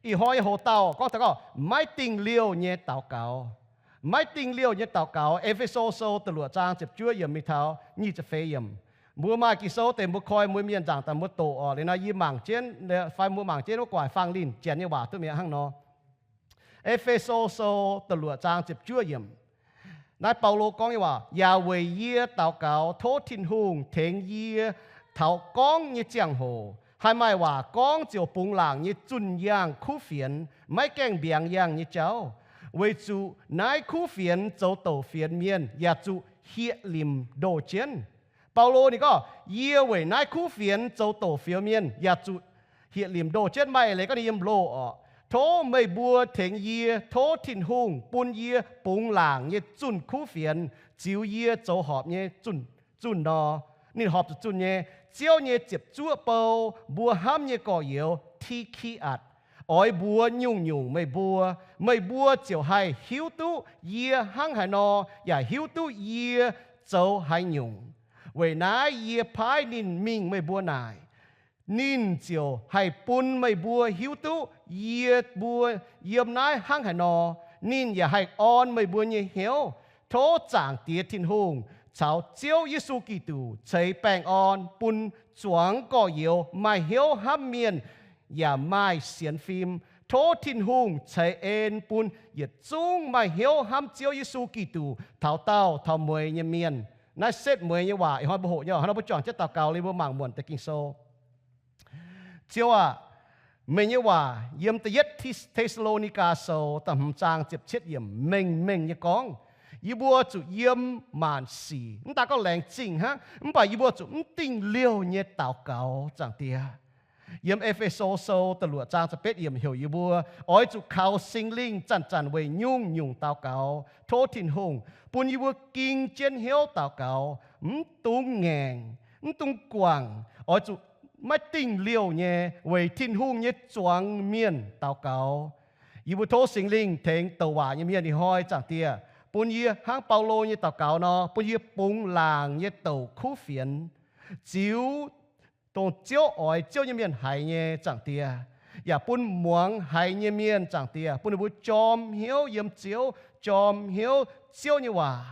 Ih hnoi nyei hoc-dauh gorngv taux gorngv maiv dingh liouh nyei daux gaux. Maiv dingh liouh nyei daux gaux. E^fe^so Sou da'luoqc zaang ziepc juov yiemc mingh taux nyic ziepc feix yiemc. Mbuo maaih Ging-Sou deix mbuo koi mbuo mienh nzaangc daaih mbuo doqc orqc. Liuz nor yie mangc jienv fai mbuo mangc jienv wuov guaax fangx linh janx nyei waac duqv mi'aqv hnangv nor. E^fe^so Sou da'luoqc zaang ziepc juov yiemc. Naaiv Baulo gorngv nyei waac, yaac weic yie daux gaux tov Tin-Hungh tengx yie taux gorngv nyei ziangh hoc, haih maaih waac gorngv ziouc bungx laangc nyei zunh yangh kuv fienx, maiv gaengh mbiaangx yangh nyei jauv, weic zuqc naaiv kuv fienx zoux douc fienx mienh yaac zuqc hieqv limc ndoh jienv. Baulo ninh gorngv, yie weic naaiv kuv fienx zoux douc fienx mienh yaac zuqc hieqv limc ndoh jienv. Maaih leiz gorngv ninh yiem loh orqc. Tov meih mbuo tengx yie tov Tin-Hungh bun yie bungx laangc nyei zunh kuv fienx, ziux yie zoux horpc nyei zunh nor. Ninh horpc zuqc zunh nyei. Ziouv nyei ziepc zuoqv bou, mbuo hnamv nyei gorx-youz Ti^ki^atc, oix mbuox nyungc-nyungc meih mbuo. Meih mbuo ziouc haih hiuv duqv yie hnangv haaix nor, yaac hiuv duqv yie zoux haaix nyungc. Weic naaiv yie paaiv ninh mingh meih mbuo naaic. Ninh ziouc haih bun meih mbuo hiuv duqv yie mbuo yiem naaiv hnangv haaix nor. Ninh yaac haih orn meih mbuo nyei hnyouv. Tov Zaangc Diex Tin-Hungh caux Ziouv Yesu Giduc ceix baengh orn bun zuangx gorx-youz maaih hnyouv hnamv mienh yaac maaih sienx fim. Tov Tin-Hungh ceix en bun yietc zungv maaih hnyouv hnamv Ziouv Yesu Giduc taux daauh taux mueiz nyei mienh. Naaiv setv mueiz nyei waac ih hnoi mbuo hoqc nyei. Hnoi mbuo juangc jienv daux gaux liuz mbuo mangc muonc deix Ging-Sou. Ziouv aah, meih nyei waac yiem da'yietv Te^saa^lo^ni^gaa Sou da'hmz zaang ziepc cietv yiemc mengh mengh nyei gorngv, yie mbuo zuqc yiem maanc sic. Mv daaih gorngv laengz zingh hnangv, mv baac yie mbuo zuqc mv dingh liouh nyei daux gaux, Zaangc Diex. Yiem E^fe^so Sou da'luoqc zaang ziepc betv yiemc heuc yie mbuo oix zuqc kaux Singx Lingh zanc-zanc weic nyungc-nyungc daux gaux, tov Tin-Hungh bun yie mbuo ging jienv hnyouv daux gaux, mv dungx ngaengc, mv dungx guangc, oix zuqc maiv dingh liouh nyei weic Tin-Hungh nyei zuangx mienh daux gaux. Yie mbuo tov Singx Lingh tengx douc waac nyei mienh ih hnoi, Zaangc Diex, bun yie hnangv Baulo nyei daux gaux nor, bun yie bungx laangc nyei douc kuv fienx, ziux dongh Ziouv oix Ziouv nyei mienh haiz nyei, Zaangc Diex, yaac bun muangx haiz nyei mienh, Zaangc Diex, bun ninh mbuo jorm hnyouv yiem Ziouv, jorm hnyouv Ziouv nyei waac,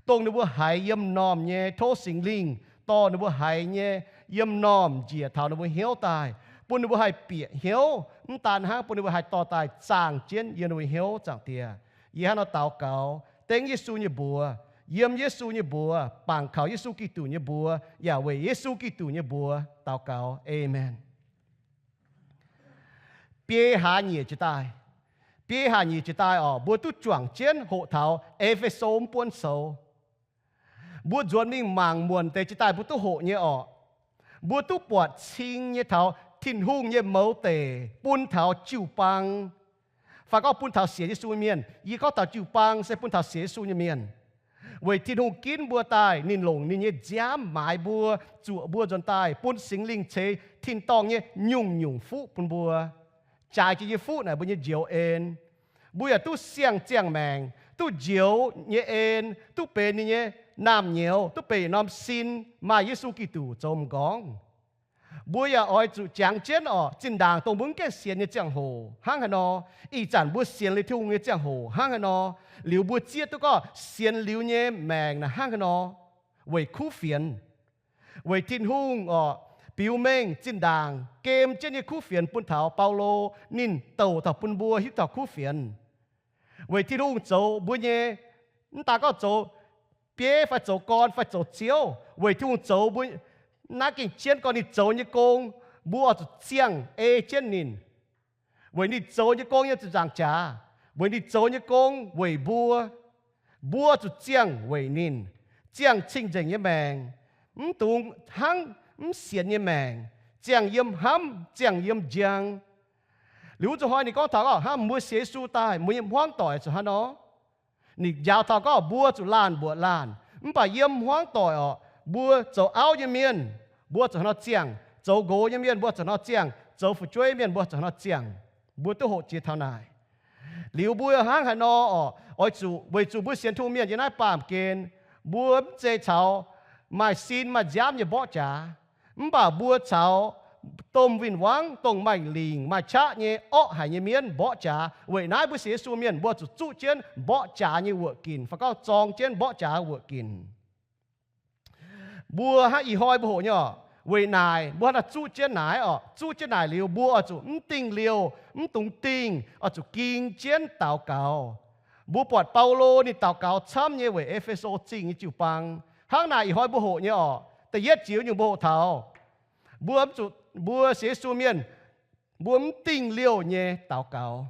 dongh ninh mbuo haiz yiem m'normh nyei. Tov Singx Lingh dorh ninh mbuo haiz nyei yiem m'normh njiec taux ninh mbuo hnyouv daaih, bun ninh mbuo haih bieqc hnyouv. Mv daan hnangv, bun ninh mbuo haih dorh daaih zaangh jienv yiem ninh mbuo hnyouv, Zaangc Diex. Yie hnangv nor daux gaux dengv Yesu nyei mbuox, yiem Yesu nyei mbuox, bangc kaux Yesu Giduc nyei mbuox, yaac weic Yesu Giduc nyei mbuox daux gaux. Aamen. Biei hlaax nyieqc jiex daaih, biei hlaax nyieqc jiex daaih orqc, mbuo duqv juangc jienv hoqc taux E^fe^so mv buonv sou. Mbuo nzuonx mingh mangc muonc deix jiex daaih mbuo duqv hoqc nyei orqc. Mbuo duqv buatc cing nyei taux Tin-Hungh nyei mouz deic bun taux jiu-baang, fai gorngv bun taux sienx Yesu nyei mienh. Yie gorngv taux jiu-baang se bun taux sienx Yesu nyei mienh. Weic Tin-Hungh ginv mbuo daaih, ninh longc ninh nyei nziaamv maaiz mbuo, zuoqc mbuo nzuonx daaih, bun Singx Lingh ceix tin-dorngh nyei nyungc-nyungc fuqv bun mbuo. Jaaix jiex nyei fuqv naaic mbuo nyei njoux en. Mbuo yaac duqv siang-ziangh maengc, duqv njoux nyei en, duqv benx ninh nyei naamh nyouz, duqv benx yietc norm sin, maaih Yesu Giduc zoux m'nqorngv. Mbuo yaac oix zuqc jangx jienv orqc, zinh ndaangc dongh mbuo mv gaengh sienx nyei ziangh hoc hnangv haaix nor, ih zanc mbuo sienx liuz Tin-Hungh nyei ziangh hoc hnangv haaix nor, liuz mbuo zieqv duqv gorngv sienx liuz nyei maengc naaic hnangv haaix nor, weic kuv fienx. Weic Tin-Hungh orqc, biux mengh zinh ndaangc gem jienv nyei kuv fienx bun taux Baulo ninh douc taux bun mbuo hiuv taux kuv fienx. Weic Tin-Hungh zoux mbuo nyei, mv daan gorngv zoux bieiv fai zoux gorn fai zoux ziouv, weic Tin-Hungh zoux mbuo naaiv gengh jienv gorngv ninh zoux nyei gong, mbuo oix zuqc ziangh ei jienv ninh. Weic ninh zoux nyei gong yiem ziepc nzaangc jaax, weic ninh zoux nyei gong weic mbuo, mbuo zuqc ziangh weic ninh, ziangh cing-nzengc nyei maengc, mv dungx hnangv mv sienx nyei maengc, ziangh yiem hnamv, ziangh yiem njang. Liuz wuov nzunc hnoi ninh gorngv taux gorngv hnangv mbuo sienx Yesu daaih, mbuo nyei hmuangv doic zuqc hnangv nor. Ninh njaaux taux gorngv mbuo zuqc laanh mbuoqc laanh, mv baac yiem hmuangv doic orqc, mbuo zoux auv nyei mienh, mbuo zuqc hnangv nor ziangh, zoux nqox nyei mienh mbuo zuqc hnangv nor ziangh, zoux fu'jueiv mienh mbuo zuqc hnangv nor ziangh. Mbuo duqv hoqc jiex taux naaic. Liuz mbuo hnangv haaix nor orqc, oix zuqc weic zuqc mbuo sienx Tin-Hungh mienh yiem naaiv baamh gen, mbuo mv zeiz caux maaih sin maaih nziaamv nyei mborqv jaax, mv baac mbuo caux domh win-wangv, dongh maaih lingc maaih qaqv nyei orqv haic nyei mienv mborqv jaax. Weic naaiv mbuo sienx Yesu mienh mbuo zuqc zuqv jienv mborqv jaax nyei wuoqc ginc, fai gorngv zorng jienv mborqv jaax wuoqc ginc. Mbuo hnangv ih hnoi mbuo hoqc nyei orqc, weic naaic mbuo hnangv naaic zuqv jienv naaic orqc, zuqv jienv naaic liuz mbuo oix zuqc mv dingh liouh, mv dungx dingh, oix zuqc ging jienv daux gaux. Mbuo buatc Baulo ninh daux gaux camv nyei weic E^fe^so Zingh nyei jiu-baang. Hnangv naaic ih hnoi mbuo hoqc nyei orqc, da'yietv jiex nyungc mbuo hoqc taux mbuo, mbuo sienx Yesu mienh, mbuo mv dingh liouh nyei daux gaux.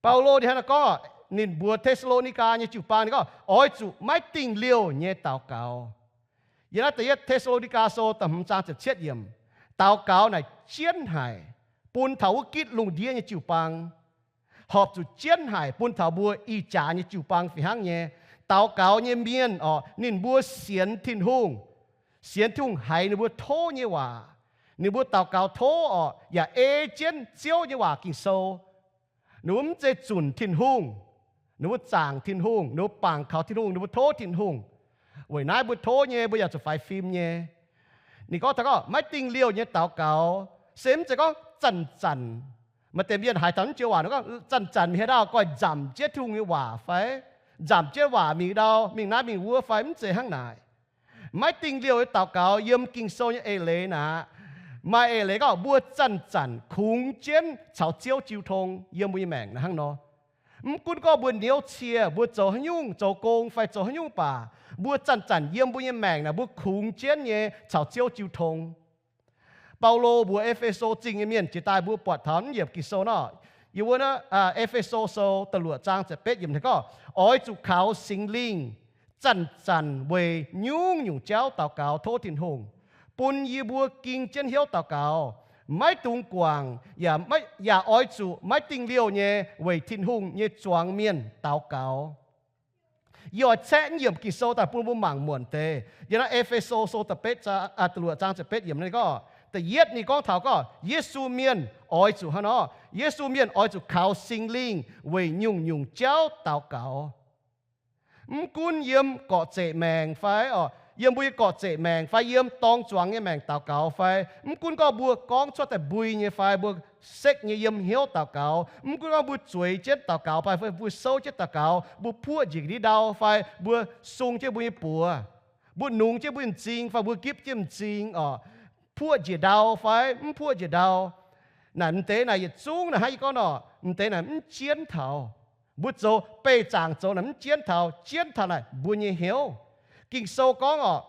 Baulo ninh hnangv naaic gorngv, ninh mbuox Te^saa^lo^ni^gaa nyei jiu-baang ninh gorngv oix zuqc maiv dingh liouh nyei daux gaux. Yiem naaiv da'yietv Te^saa^lo^ni^gaa Sou da'hmz zaang ziepc cietv yiemc, daux gaux naaic jienv haic bun taux wuov gitv lungh ndiev nyei jiu-baang, horpc zuqc jienv haic bun taux mbuo ih jaax nyei jiu-baang fih hnangv nyei. Daux gaux nyei mienh orqc, ninh mbuo sienx Tin-Hungh, sienx Tin-Hungh haiz ninh mbuo tov nyei waac. Ninh mbuo daux gaux tov orqc, yaac ei jienv Ziouv nyei waac Ging-Sou. Ninh mbuo mv zeiz zunc Tin-Hungh, ninh mbuo zaangc Tin-Hungh, ninh mbuo bangc kaux Tin-Hungh, ninh mbuo tov Tin-Hungh. Weic naaiv mbuo tov nyei mbuo yaac zuqc faix fim nyei. Ninh gorngv taux gorngv maiv dingh liouh nyei daux gaux se mv zeiz gorngv zanc-zanc, maaih deix mienh haiz taux naaiv joux waac ninh gorngv zanc-zanc mingh haaix ndau, goiv nzamc jienv Tin-Hungh nyei waac fai nzamc jienv waac mingh ndau, mingh naaiv mingh wuov fai, mv zeiz hnangv naaic. Maiv dingh liouh nyei daux gaux yiem Ging-Sou nyei eix leiz naaic, maaih eix leiz gorngv mbuo zanc-zanc kungx jienv caux Ziouv jiu tong yiem mbuo nyei maengc naaic hnangv nor. Mv gunv gorngv mbuo niouv cie, mbuo zoux haaix nyungc, zoux gong fai zoux haaix nyungc baac, mbuo zanc-zanc yiem mbuo nyei maengc naaic mbuo kungx jienv nyei caux Ziouv jiu tong. Baulo mbuox E^fe^so Zingh nyei mienh, jiex daaih mbuo buatc taux mv yiemc Ging-Sou nor, yiem wuov E^fe^so Sou da'luoqc zaang ziepc betv yiemc ninh gorngv, oix zuqc kaux Singx Lingh zanc-zanc weic nyungc-nyungc jauv daux gaux tov Tin-Hungh, bun yie mbuo ging jienv hnyouv daux gaux, maiv dungx guangc, yaac oix zuqc maiv dingh liouh nyei weic Tin-Hungh nyei zuangx mienh daux gaux. Yie oix caeqv mv yiemc Ging-Sou daaih bun mbuo mangc muonc deix. Yiem naaiv E^fe^so Sou da'betv, da'luoqc zaang ziepc betv yiemc ninh gorngv, da'yietv ninh gorngv taux gorngv Yesu mienh oix zuqc hnangv nor, Yesu mienh oix zuqc kaux Singx Lingh weic nyungc-nyungc jauv daux gaux. Mv gunv yiem gorqv-zeqc maengc fai, yiem mbuo nyei gorqv-zeqc maengc fai yiem dorng zuangx nyei maengc daux gaux fai, mv gunv gorngv mbuo gorngv cuotv daaih mbui nyei fai mbuo sekv nyei yiem hnyouv daux gaux, mv gunv gorngv mbuo zueiz jienv daux gaux fai mbuo souv jienv daux gaux, mbuo puoqv njiec ndiev ndau fai mbuo sung jienv mbuo nyei buoz, mbuo nungx jienv mbuo nyei m'zing fai mbuo gipv jienv m'zing orqc, puoqv njiec ndau fai mv puoqv njiec ndau, naaic m'deix naaic yietc zungv naaic hnangv yie gorngv nor, m'deix naaic mv jienv taux. Mbuo zoux beih zaangc zoux naaic mv jienv taux. Jienv taux naaic mbuo nyei hnyouv. Ging-Sou gorngv orqc,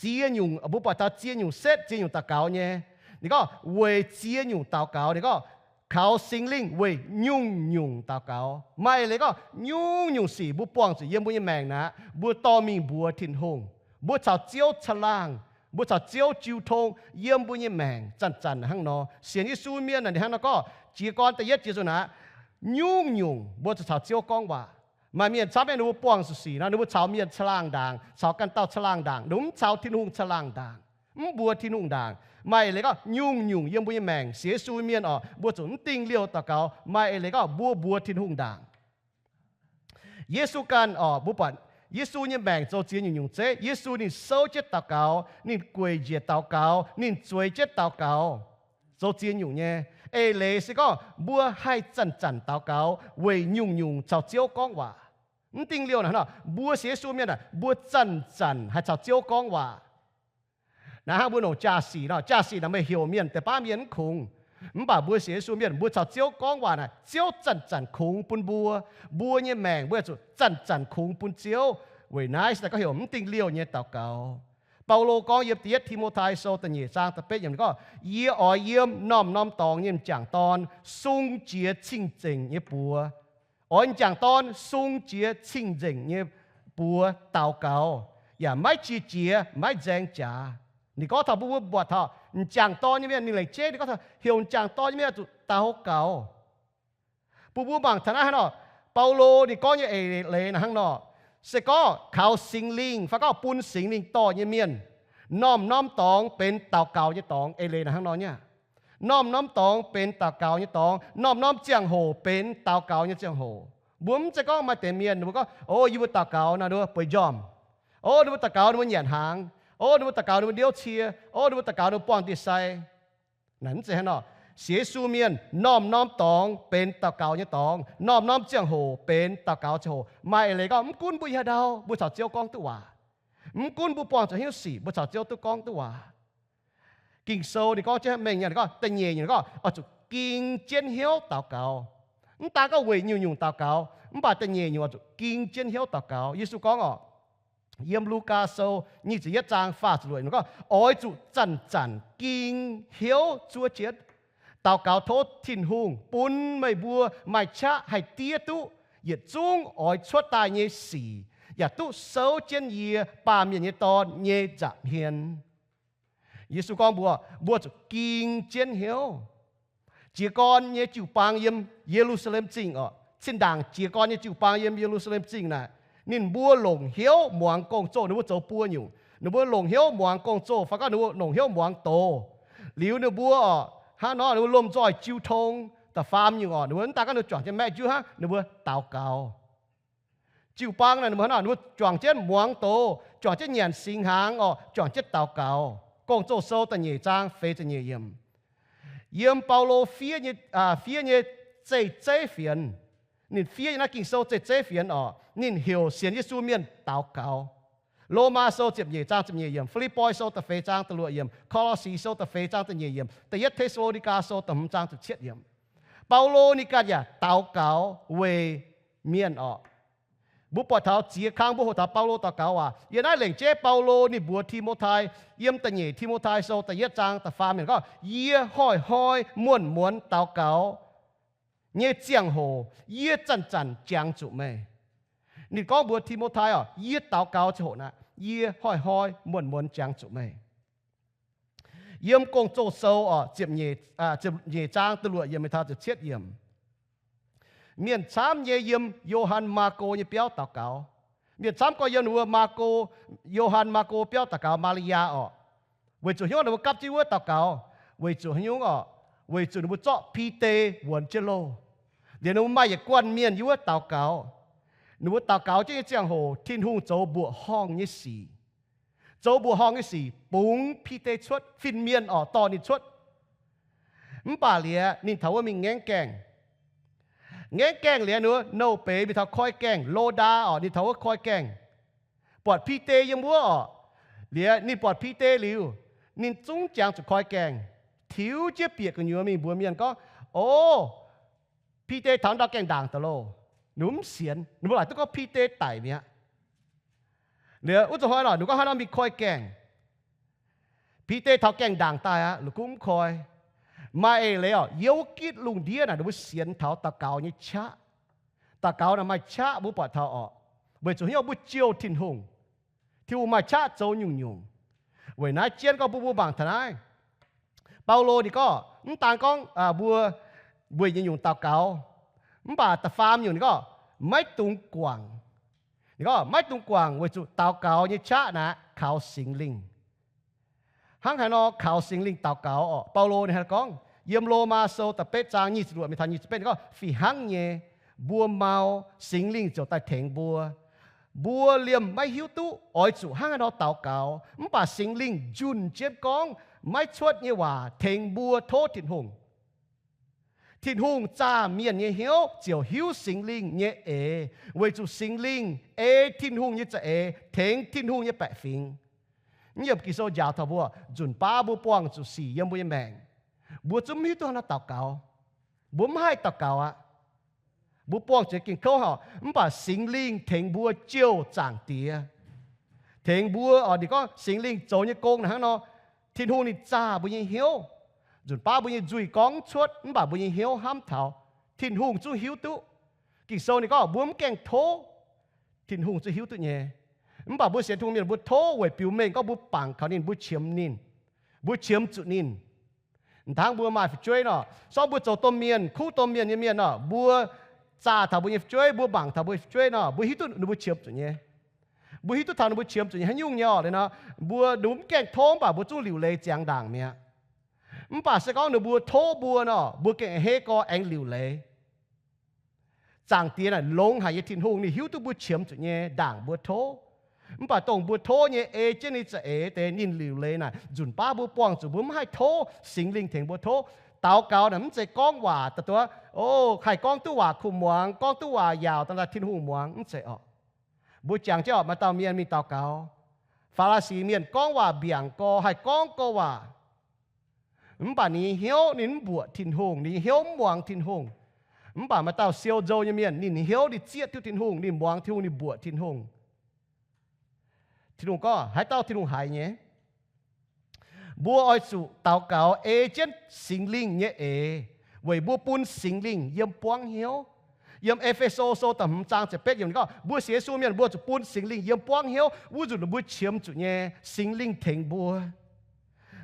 ziex nyungc, mbuo buatc taux ziex nyungc setv, ziex nyungc daux gaux nyei. Ninh gorngv weic ziex nyungc daux gaux. Ninh gorngv kaux Singx Lingh weic nyungc-nyungc daux gaux. Maaih eix leiz gorngv nyungc-nyungc sic mbuo buangh zuqc yiem mbuo nyei maengc naaic, mbuo dorh mingh mbuox Tin-Hungh, mbuo caux Ziouv caangh laangh, mbuo caux Ziouv jiu tong yiem mbuo nyei maengc zanc-zanc hnangv nor. Sienx Yesu mienh naaic ninh hnangv nor gorngv, jiez gorn da'yietv jiex zuqc naaic, nyungc-nyungc mbuo zuqc caux Ziouv gorngv waac. Maaih mienh camv mienh ninh mbuo buangh zuqc sic nor, ninh mbuo caux mienh caangh laangh ndaangc, caux ganh dauh caangh laangh ndaangc, ninh mbuo mv caux Tin-Hungh caangh laangh ndaangc, mv mbuox Tin-Hungh ndaangc. Maaih eix leiz gorngv nyungc-nyungc yiem mbuo nyei maengc sienx Yesu mienh orqc, mbuo zuqc mv dingh liouh daux gaux. Maaih eix leiz gorngv mbuo mbuox Tin-Hungh ndaangc. Yesu ganh orqc, mbuo buatc Yesu nyei maengc zoux ziex nyungc-nyungc zeiv. Yesu ninh souv jienv daux gaux, ninh gueic njiec daux gaux, ninh zueiz jienv daux gaux, zoux ziex nyungc nyei. Eix leiz se gorngv mbuo haih zanc-zanc daux gaux weic nyungc-nyungc caux Ziouv gorngv waac. Mv dingh liouh naaic hnangv nor, mbuo sienx Yesu mienh aah, mbuo zanc-zanc haih caux Ziouv gorngv waac. Naaiv hnangv mbuo longc jaa-sic nor, jaa-sic naaic meih heuc mienh, deix baav mienh mv kungx. Mv baac mbuo sienx Yesu mienh, mbuo caux Ziouv gorngv waac naaic, Ziouv zanc-zanc kungx bun mbuo. Mbuo nyei maengc mbuo zuqc zanc-zanc kungx bun Ziouv. Weic naaiv se daaih gorngv heuc mv dingh liouh nyei daux gaux. Baulo gorngv yiem Da'yietv Ti^mo^tai Sou da'nyeic zaang da'betv yiemc gorngv, yie oix yiem norm-norm dorngx nyei m'jangc dorn sung jiex cing-nzengc nyei buoz. Oix m'jangc dorn sung jiex cing-nzengc nyei buoz daux gaux, yaac maiv qiex jiez, maiv nzaeng jaax. Ninh gorngv taux mbuo, mbuo buatc taux m'jangc dorn nyei mienh, ninh laengz jeiv ninh gorngv taux heuc m'jangc dorn nyei mienh zuqc daux gaux. Bun mbuo mangc taux naaiv hnangv nor, Baulo ninh gorngv nyei eix leiz naaic hnangv nor, se gorngv kaux Singx Lingh fai gorngv bun Singx Lingh dorh nyei mienh, norm-norm dorngx benx daux gaux nyei dorngx. Eix leiz naaic hnangv nor nyei. Norm-norm dorngx benx daux gaux nyei dorngx. Norm-norm ziangh hoc benx daux gaux nyei ziangh hoc. Mbuo mv zeiz gorngv maaih deix mienh ninh mbuo gorngv, o, yie mbuo daux gaux naaic ninh mbuo bueix njormh. O, ninh mbuo daux gaux ninh mbuo nyanc hnaangx. O, ninh mbuo daux gaux ninh mbuo ndiouv cie. O, ninh mbuo daux gaux ninh mbuo buangh ndie-sai. Naaic mv zeiz hnangv nor. Sienx Yesu mienh norm-norm dorngx benx daux gaux nyei dorngx. Norm-norm ziangh hoc benx daux gaux ziangh hoc. Maaih eix leiz gorngv mv gunv mbuo yiem haaix ndau mbuo caux Ziouv gorngv duqv waac. Mv gunv mbuo buangh zuqc haaix nyungc sic mbuo caux Ziouv duqv gorngv duqv waac. Ging-Sou ninh gorngv jienv mengh nyei, ninh gorngv da'nyeic nyungc, ninh gorngv oix zuqc ging jienv hnyouv daux gaux. Mv daan gorngv weic nyungc-nyungc daux gaux, mv baac da'nyeic nyungc oix zuqc ging jienv hnyouv daux gaux. Yesu gorngv oc, yiem Lugaa Sou nyic ziepc yietv zaang faah ziepc luoqc, ninh gorngv oix zuqc zanc-zanc ging hnyouv zuov jienv daux gaux tov Tin-Hungh bun meih mbuo maaih qaqv haih diev duqv yietc zungv oix cuotv daaih nyei sic, yaac duqv souv jienv yie, Baamh Mienh nyei Dorn, nyei nza'hmien. Yesu gorngv mbuo, mbuo zuqc ging jienv hnyouv. Jiez gorn nyei jiu-baang yiem Ye^lu^saa^lem Zingh oc, zinh ndaangc jiez gorn nyei jiu-baang yiem Ye^lu^saa^lem Zingh naaic, ninh mbuo longc hnyouv muangx gong-zoh. Ninh mbuo zoux buo nyungc. Ninh mbuo longc hnyouv muangx gong-zoh fai gorngv ninh mbuo longc hnyouv muangx doz. Liuz ninh mbuo oc, hnangv nor ninh mbuo lomh nzoih jiu tong. Da'faam nyungc oc, ninh mbuo mv daan gorngv ninh mbuo juangc jienv maeqv njuov hnangv, ninh mbuo daux gaux. Jiu-baang naaic ninh mbuo hnangv nor, ninh mbuo juangc jienv muangx doz, juangc jienv nyanc singx hnaangx oc, juangc jienv daux gaux. Gong-Zoh Sou da'nyeic zaang feix ziepc nyeic yiemc. Yiem Baulo fiev nyei, fiev nyei zeiv-zeiv fienx, ninh fiev nyei naaiv Ging-Sou zeiv-zeiv fienx oc, ninh heuc sienx Yesu mienh daux gaux. Lomaa Sou ziepc nyeic zaang ziepc nyeic yiemc, Fi^lipv^poi Sou da'feix zaang da'luoqc yiemc, Ko^lo^si Sou da'feix zaang da'nyeic yiemc, Da'yietv Te^saa^lo^ni^gaa Sou da'hmz zaang ziepc cietv yiemc. Baulo ninh ganh yaac daux gaux weic mienh oc. Mbuo buatc taux ziex kang mbuo hoqc taux Baulo daux gaux waac. Yiem naaiv lengc jeiv Baulo ninh mbuox Ti^mo^tai, yiem da'nyeic Ti^mo^tai Sou da'yietv zaang da'faam yiemc gorngv, yie hnoi-hnoi muonz-muonz daux gaux nyei ziangh hoc yie zanc-zanc jangx zuqc meih. Ninh gorngv mbuox Ti^mo^tai oc, yie daux gaux ziangh hoc naaic, yie hnoi-hnoi muonz-muonz jangx zuqc meih. Yiem Gong-Zoh Sou oc, ziepc nyeic zaang da'luoqc yiemc mingh taux ziepc cietv yiemc. Mienh camv nyei yiem Yo^han Maako nyei biauv daux gaux. Mienh camv gorngv yiem ninh mbuo Maako, Yo^han Maako biauv daux gaux, Maa^li^yaa oc. Weic zuqc hnyouv ninh mbuo gapv jienv wuov daux gaux? Weic zuqc haaix nyungc oc? Weic zuqc ninh mbuo zorqv Bide wuonx jienv loh. Liuz ninh mbuo maaih yietc guanh mienh yiem wuov daux gaux. Ninh mbuo daux gaux jienv nyei ziangh hoc Tin-Hungh zoux mbuoqc horngh nyei sic. Zoux mbuoqc horngh nyei sic bungx Bide cuotv, fin-mienh oc dorh ninh cuotv. Mv baac liuz ninh taux wuov mingh ngaengv gaengh. Ngaengv gaengh liuz ninh mbuo nouh beiz mingh taux koi gaengh, Lodaa oc, ninh taux wuov koi gaengh. Buatc Bide yiem wuov oc. Liuz ninh buatc Bide liuz, ninh zungv jangx zuqc koi gaengh, tiux jienv bieqc gu'nyuoz mingh mbuox mienh gorngv, O, Bide taux ndau gaengh ndaangc daaih loh. Ninh mbuo mv sienx, ninh mbuo laaic duqv gorngv Bide daic mi'aqv. Liuz wuov zuqc hnoi lorqc, ninh gorngv haaix nor mingh koi gaengh. Bide taux gaengh ndaangc daaih aqv, la'kuqv mv koi. Maaih eix leiz oc, yiem wuov gitv lungh ndiev naaic ninh mbuo sienx taux daux gaux nyei qaqv. Daux gaux naaic maaih qaqv mbuo buatc taux oc. Weic zuqc hnyouv mbuo jouh Tin-Hungh, Tin-Hungh maaih qaqv zoux nyungc-nyungc. Weic naaiv jienv gorngv bun mbuo mangc taux naaiv. Baulo ninh gorngv mv daan gorngv mbuo weic nyungc-nyungc daux gaux, mv baac da'faam nyungc ninh gorngv maiv dungx guangc. Ninh gorngv maiv dungx guangc weic zuqc daux gaux nyei qaqv naaic kaux Singx Lingh. Hnangv haaix nor kaux Singx Lingh daux gaux oc? Baulo ninh hnangv gorngv yiem Lomaa Sou da'betv zaang nyic ziepc luoqc mingh taux nyic ziepc betv, ninh gorngv, Fih hnangv nyei, mbuo mau, Singx Lingh ziouc daaih tengx mbuo. Mbuo liemh maiv hiuv duqv oix zuqc hnangv haaix nor daux gaux, mv baac Singx Lingh njunh jienv gorngv maiv cuotv nyei waac tengx mbuo tov Tin-Hungh. Tin-Hungh zaah mienh nyei hnyouv ziouc hiuv Singx Lingh nyei eix, weic zuqc Singx Lingh ei Tin-Hungh nyei za'eix tengx Tin-Hungh nyei baeqc fingx. Yiem Ging-Sou njaaux taux mbuo, nzunc baav mbuo buangh zuqc sic yiem mbuo nyei maengc, mbuo zungv mv hiuv duqv hnangv haaix nor daux gaux. Mbuo mv haih daux gaux aqv. Mbuo buangh zuqc ging-kouv oc, mv baac Singx Lingh tengx mbuo jouh Zaangc Diex. Tengx mbuo oc, ninh gorngv Singx Lingh zoux nyei gong naaic hnangv nor, Tin-Hungh ninh zaah mbuo nyei hnyouv. Nzunc baav mbuo nyei nzuih gorngv cuotv mv baac mbuo nyei hnyouv hnamv taux, Tin-Hungh zungv hiuv duqv. Ging-Sou ninh gorngv mbuo mv gaengh tov, Tin-Hungh zungv hiuv duqv nyei. Mv baac mbuo sienx Tin-Hungh mienh mbuo tov weic biux mengh gorngv mbuo bangc kaux ninh, mbuo qiemx ninh, mbuo qiemx zuqc ninh. Hnangv mbuo maaih fu'jueiv nor, sorng mbuo zoux domh mienh, kuv domh mienh nyei mienh nor, mbuo zaah taux mbuo nyei fu'jueiv, mbuo mangc taux mbuo nyei fu'jueiv nor, mbuo hiuv duqv ninh mbuo qiemx zuqc nyei. Mbuo hiuv duqv taux ninh mbuo qiemx zuqc nyei haaix nyungc nyei oc. Liuz nor, mbuo, ninh mbuo mv gaengh tov mv baac mbuo zungv liuc leiz ziangx ndaangc mi'aqv. Mv baac se gorngv ninh mbuo tov mbuo nor, mbuo gengh hei gorx aengx liuc leiz. Zaangc Diex naaic longx haic nyei Tin-Hungh, ninh hiuv duqv mbuo qiemx zuqc nyei ndaangc mbuo tov. Mv baac dongh mbuo tov nyei ei jienv ninh za'eix deix ninh liuc leiz naaic, nzunc baav mbuo buangh zuqc mbuo mv haih tov Singx Lingh tengx mbuo tov. Daux gaux naaic mv zeiz gorngv waac da'duov, o, haih gorngv duqv waac kuh muangx, gorngv duqv waac yaauc daaih Tin-Hungh muangx, mv zeiz orqc. Mbuo jangx jienv orqc, maaih dauh mienh mingh daux gaux, Faa^laa^si mienh gorngv waac mbiaangc gorx, haih gorngv gorx waac. Mv baac ninh nyei hnyouv ninh mv mbuoqc Tin-Hungh, ninh nyei hnyouv mv muangx Tin-Hungh. Mv baac maaih dauh siou nzou nyei mienh, ninh hnyouv ninh zieqv duqv Tin-Hungh, ninh muangx Tin-Hungh, ninh mbuoqc Tin-Hungh. Tin-Hungh gorngv, haaix dauh Tin-Hungh haiz nyei? Mbuo oix zuqc daux gaux ei jienv Singx Lingh nyei eix, weic mbuo bun Singx Lingh yiem buangv hnyouv. Yiem E^fe^so Sou da'hmz zaang ziepc betv yiemc ninh gorngv, mbuo sienx Yesu mienh mbuo zuqc bun Singx Lingh yiem buangv hnyouv, wuov nzunc mbuo qiemx zuqc nyei Singx Lingh tengx mbuo.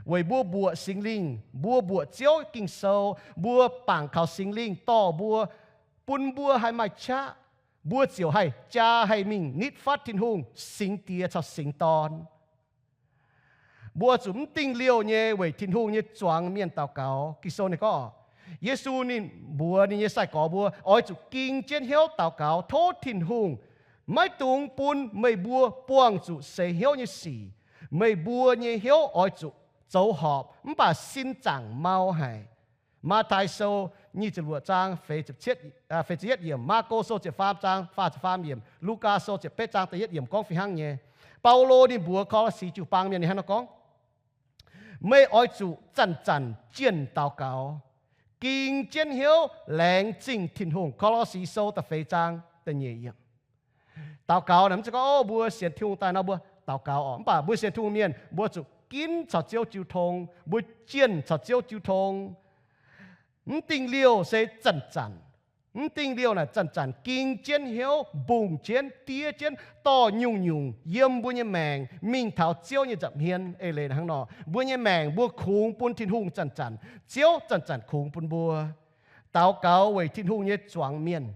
Weic mbuo mbuoqc Singx Lingh, mbuo mbuoqc Ziouv Ging-Sou, mbuo bangc kaux Singx Lingh dorh mbuo, bun mbuo haih maaih qaqv, mbuo ziouc haih jaa haih mingh nitv fatv Tin-Hungh Singx Diex caux Singx Dorn. Mbuo zuqc mv dingh liouh nyei weic Tin-Hungh nyei zuangx mienh daux gaux. Ging-Sou ninh gorngv, Yesu ninh mbuox ninh nyei sai-gorx mbuo oix zuqc ging jienv hnyouv daux gaux tov Tin-Hungh maiv dungx bun meih mbuo buangh zuqc seix hnyouv nyei sic. Meih mbuo nyei hnyouv oix zuqc zoux horpc mv baac sin zaangc mau haic. Matv^tai Sou nyic ziepc luoqc zaang feix ziepc yietv yiemc, Maako Sou ziepc faam zaang faah ziepc faam yiemc, Lugaa Sou ziepc betv zaang da'yietv yiemc gorngv fih hnangv nyei. Baulo ninh mbuox Ko^lo^si jiu-baang mienh ninh hnangv nor gorngv, meih oix zuqc zanc-zanc jienh daux gaux, ging jienv hnyouv laengz zingh Tin-Hungh. Ko^lo^si Sou da'feix zaang da'nyeic yiemc. Daux gaux naaic mv zeiz gorngv, o, mbuo sienx Tin-Hungh daaih nor mbuo daux gaux orqc. Mv baac mbuo sienx Tin-Hungh mienh mbuo zuqc ginv caux Ziouv jiu tong, mbuo jienh caux Ziouv jiu tong. Mv dingh liouh se zanc-zanc. Mv dingh liouh naaic zanc-zanc ging jienv hnyouv, mbungh jienv, diev jienv, dorh nyungc-nyungc yiem mbuo nyei maengc mingh taux Ziouv nyei nza'hmien. Eix leiz hnangv nor, mbuo nyei maengc mbuo kungx bun Tin-Hungh zanc-zanc, Ziouv zanc-zanc kungx bun mbuo. Daux gaux weic Tin-Hungh nyei zuangx mienh.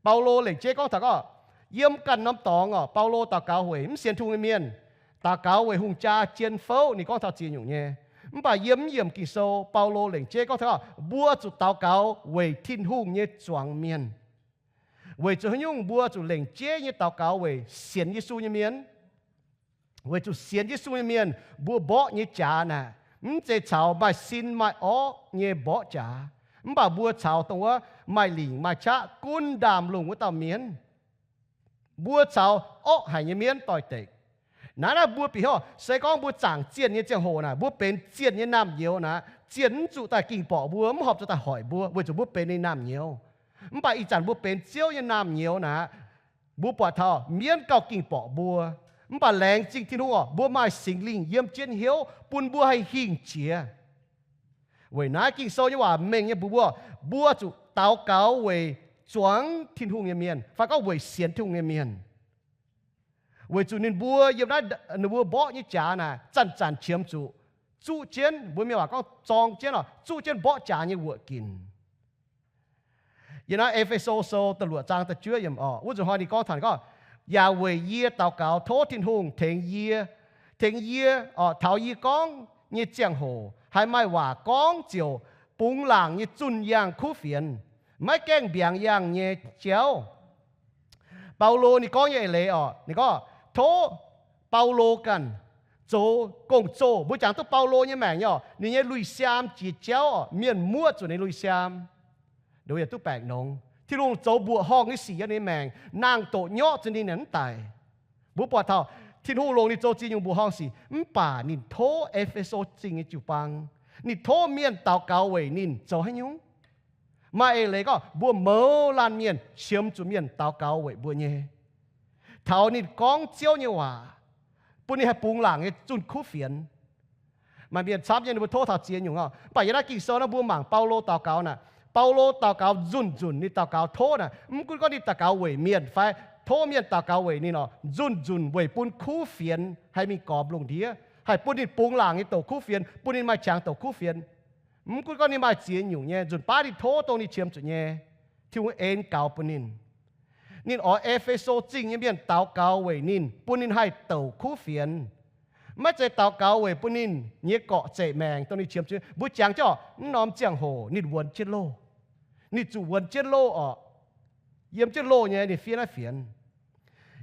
Baulo lengc jeiv gorngv taux gorngv, yiem ganh norm dorngx orqc, Baulo daux gaux weic mv sienx Tin-Hungh nyei mienh, daux gaux weic hungh jaa jien fouv, ninh gorngv taux ziex nyungc nyei. Mv baac yiem yiemc Ging-Sou, Baulo lengc jeiv gorngv taux gorngv, mbuo zuqc daux gaux weic Tin-Hungh nyei zuangx mienh. Weic zuqc haaix nyungc mbuo zuqc lengc jeiv nyei daux gaux weic sienx Yesu nyei mienh? Weic zuqc sienx Yesu nyei mienh mbuo mborqv nyei jaax naaic, mv zeiz caux maaih sin maaih orqv nyei mborqv jaax, mv baac mbuo caux dongh wuov maaih lingc maaih qaqv gunv ndaamv-lungh wuov dauh mienv. Mbuo caux orqv haic nyei mienv doix-dekc. Naaiv naaiv mbuo bieqc hnyouv, se gorngv mbuo zaangc zienh nyei ziangh hoc naaic, mbuo benx zienh nyei naamh nyouz naaic, zienh mv zuqc daaih ging-borqc mbuo, mv horpc zuqc daaih hoic mbuo, weic zuqc mbuo benx ninh naamh nyouz. Mv baac ih zanc mbuo benx Ziouv nyei naamh nyouz naaic, mbuo buatc taux mienv gauh ging-borqc mbuo, mv baac laengz zingh Tin-Hungh orqc, mbuo maaih Singx Lingh yiem jienv hnyouv bun mbuo haih hingh jiex. Weic naaiv Ging-Sou nyei waac mengh nyei mbuox mbuo, mbuo zuqc daux gaux weic zuangx Tin-Hungh nyei mienh, fai gorngv weic sienx Tin-Hungh nyei mienh. Weic zuqc ninh mbuo yiem naaiv ninh mbuo mborqv nyei jaax naaic zanc-zanc qiemx zuqc zuqv jienv, mbuo mienh waac gorngv zorng jienv oc, zuqv jienv mborqv jaax nyei wuoqc ginc. Yiem naaiv E^fe^so Sou da'luoqc zaang da'juov yiemc orqc, wuov nzunc hnoi ninh gorngv taux gorngv, yaac weic yie daux gaux tov Tin-Hungh tengx yie, tengx yie orqc, taux yie gorngv nyei ziangh hoc haih maaih waac gorngv ziouc bungx laangc nyei zunh yangh kuv fienx, maiv gaengh mbiaangx yangh nyei jauv. Baulo ninh gorngv nyei eix leiz orqc, ninh gorngv tov Baulo ganh zoux gong-zoh. Mbuo jangx duqv Baulo nyei maengc nyei orqc, ninh nyei lui-siaam jiex jauv orqc, mienh muoqv zuqc ninh lui-siaam. Nduov yaac duqv baengc nongx. Tin-Hungh zoux mbuoqc horngh nyei sic yiem ninh maengc, nangh doqc nyorqv zuqc ninh mv daic. Mbuo buatc taux Tin-Hungh longc ninh zoux ziex nyungc mbuoqc horngh sic, mv baac ninh tov E^fe^so Zingh nyei jiu-baang, ninh tov mienh daux gaux weic ninh zoux haaix nyungc? Maaih eix leiz gorngv mbuo mouz laanh mienh qiemx zuqc mienh daux gaux weic mbuo nyei. Taux ninh gorngv Ziouv nyei waac, bun ninh haih bungx laangc nyei zunh kuv fienx. Maaih mienh camv nyei ninh mbuo tov taux ziex nyungc orqc. Mv baac yiem naaiv Ging-Sou naaiv mbuo mangc Baulo daux gaux naaic, Baulo daux gaux nzunc-nzunc ninh daux gaux tov naaic, mv gunv gorngv ninh daux gaux weic mienh fai tov mienh daux gaux weic ninh orqc, nzunc-nzunc weic bun kuv fienx haih mingh gormx lungh ndiev, haih bun ninh bungx laangc nyei douc kuv fienx, bun ninh maaih qangx douc kuv fienx. Mv gunv gorngv ninh maaih ziex nyungc nyei, nzunc baav ninh tov dongh ninh qiemx zuqc nyei, Tin-Hungh en gaux bun ninh. Ninh oix E^fe^so Zingh nyei mienh daux gaux weic ninh, bun ninh haih douc kuv fienx. Maiv zeiz daux gaux weic bun ninh nyei gorqv-zeqc maengc dongh ninh qiemx zuqc. Mbuo jangx jienv orqc, mv norm ziangh hoc ninh wuonx jienv loh. Ninh zuqc wuonx jienv loh orqc. Yiem jienv loh nyei ninh fiev naaiv fienx.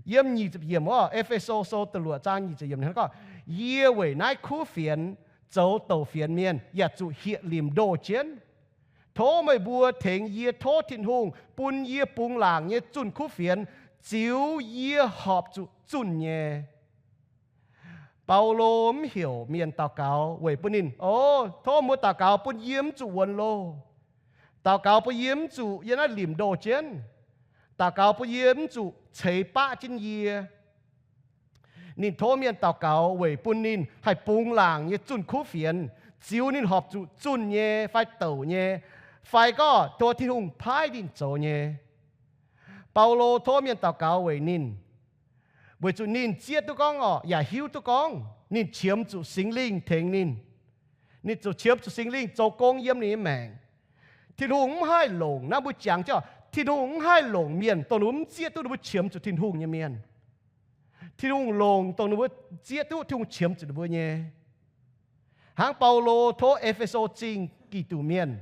Yiem nyic ziepc yiemc wuov, E^fe^so Sou da'luoqc zaang nyic ziepc yiemc gorngv, Yie weic naaiv kuv fienx zoux douc fienx mienh yaac zuqc hieh limc ndoh jienv. Tov meih mbuo tengx yie tov Tin-Hungh bun yie bungx laangc nyei zunh kuv fienx ziux yie horpc zuqc zunh nyei. Baulo mv heuc mienh daux gaux weic bun ninh, O, tov mbuo daux gaux bun yie mv zuqc wuonx loh. Daux gaux bun yie mv zuqc yiem naaiv limc ndoh jienv. Daux gaux bun yie mv zuqc ceix baqv jienv yie. Ninh tov mienh daux gaux weic bun ninh haih bungx laangc nyei zunh kuv fienx, ziux ninh horpc zuqc zunh nyei fai douc nyei, fai gorngv tov Tin-Hungh paaiv ninh zoux nyei. Baulo tov mienh daux gaux weic ninh, weic zuqc ninh zieqv duqv gorngv orqc, yaac hiuv duqv gorngv ninh qiemx zuqc Singx Lingh tengx ninh. Ninh zuqc qiemx zuqc Singx Lingh zoux gong yiem ninh nyei maengc. Tin-Hungh mv haih longc, naaiv mbuo jangx jienv, Tin-Hungh mv haih longc mienh dongh ninh mbuo mv zieqv duqv ninh mbuo qiemx zuqc Tin-Hungh nyei mienh. Tin-Hungh longc dongh ninh mbuo zieqv duqv Tin-Hungh qiemx zuqc ninh mbuo nyei. Hnangv Baulo tov E^fe^so Zingh Giduc Mienh,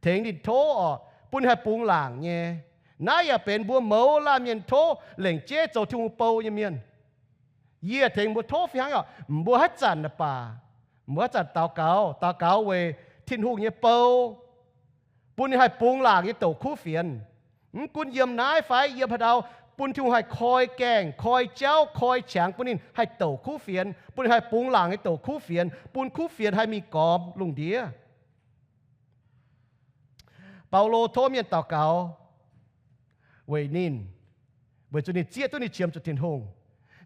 tengx ninh tov orqc, bun ninh haih bungx laangc nyei. Naaiv yaac benx mbuo mouz laanh mienh tov lengc jeiv zoux Tin-Hungh bou nyei mienh. Yie tengx mbuo tov fih hnangv orqc, mbuo haaix zanc naaic baac, mbuo haaix zanc daux gaux, daux gaux weic Tin-Hungh nyei bou, bun ninh haih bungx laangc nyei douc kuv fienx. Mv gunv yiem naaiv fai yiem haaix ndau, bun Tin-Hungh haih koi gaengh, koi jauv, koi qangx bun ninh haih douc kuv fienx, bun ninh haih bungx laangc nyei douc kuv fienx, bun kuv fienx haih mingh gormx lungh ndiev. Baulo tov mienh daux gaux weic ninh, weic zuqc ninh zieqv duqv ninh qiemx zuqc Tin-Hungh.